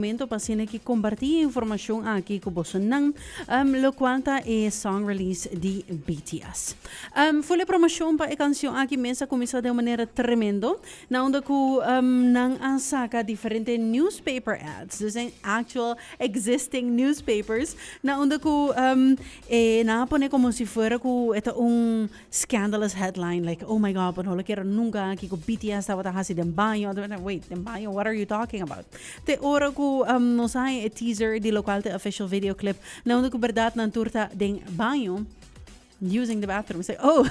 Momento pa asina ki comparti e informacion aki cu bosonan, locual ta e song release di BTS. Full e promocion pa e cancion aki mes a cuminsa den un manera tremendo, na unda cu nan a saca diferente newspaper ads, dus en actual existing newspapers, na unda cu e nan a pone como si fuera cu e ta un scandalous headline, like, "Oh my God, bo no lo kere nunca kico BTS tabata haci den baño." Wait, den baño? What are you talking about? Te ora ku nos a haña e teaser di lokual ta e official video clip, na unda ku bèrdat nan tur ta den baño, using the bathroom. Say, "Oh,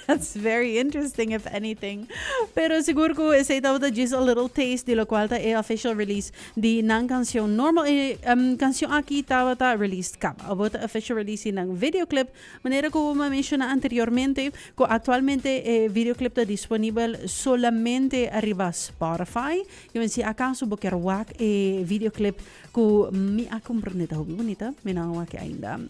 that's very interesting, if anything." Pero sigur ku esei tabata just a little taste di lokual ta e official release di nan kanshon Normal. E kanshon aki tabata released kaba. Awor ta official release di nan video clip. Manera ku mi a menshoná anteriormente, ku aktualmente e videoclip ta disponibel solamente ariba Spotify. Yo si akaso bo kier wak e videoclip ku mi a komprendé ta hopi bunita, mi no a wak ainda.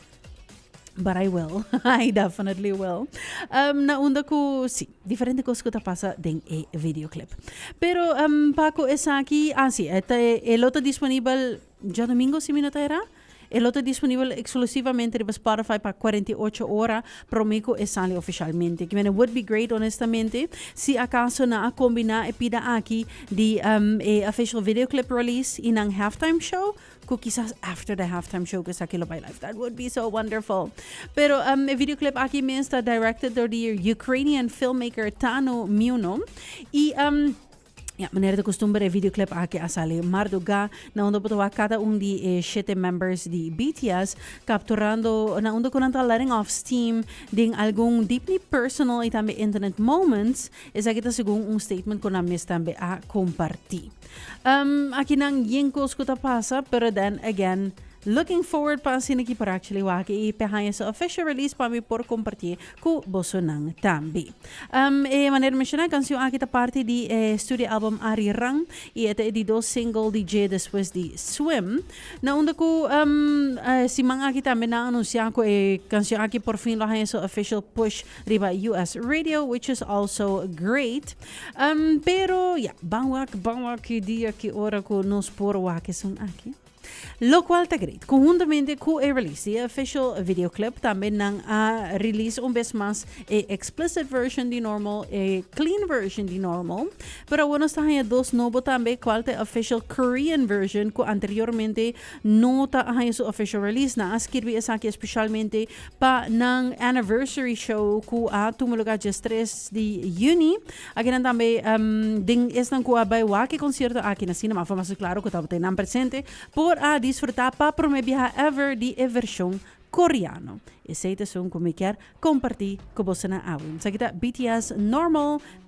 But I will. I definitely will. Na unda ku, sí, diferente kos ku ta pasa den e videoclip. Pero pa ku esaki, ah sí, e lo ta disponibel djadumingu, si mi no ta erá. E lo ta disponibel exclusivamente riba Spotify pa 48 ora promé ku e sali ofishalmente. Ke mene would be great, honestamente, si akaso nan a kombiná e pida aki di e official videoclip release i nan halftime show, ku kisas after the halftime show ku esaki lo bai live. That would be so wonderful. Pero e videoclip aki mes ta directed dor di Ukrainian filmmaker Tano Miuno i ya, manera di kustumber e videoclip aki a sali mardugá, na unda bo ta wak kada un di e shete members di BTS kapturando na unda ku nan ta letting off steam den algun deeply personal i tambe intimate moments, esaki ta segun un statement ku nan mes tambe a kompartí. Aki nan yen kos ku ta pasa, pero then again, looking forward pa asina ki por actually wak i pe haña su official release pa mi por compartié ku bosonan tambe. E manera menshoná, kanshon aki ta parti di e studio album Arirang i e ta e di dos single di dje despues di Swim. Na unda ku e siman aki tambe nan a anunsiá ku e kanshon aki por fin lo haña su official push riba US radio, which is also great. Pero ya, ban wak, ban wak ki dia, ki ora ku nos por wak esun aki. Locual ta great. Conhuntamente cu e release di e official videoclip tambe nan a release un bes mas e explicit version di Normal, e clean version di Normal. Pero awor nos ta haña dos nobo tambe cual ta e official Korean version cu anteriormente no ta a haña su official release. Nan a skirbi esaki especialmente pa nan anniversary show cu a tuma lugar djes 3 di juni. Akinan tambe den esnan ku a bai wak e konsierto aki na Cinema Famoso klaro ku tabata einan presente por a disfrutá pa promé biaha ever di e vershon koreano. Esei ta esun ku mi kier kompartí ku boso na awe. Esaki ta BTS Normal.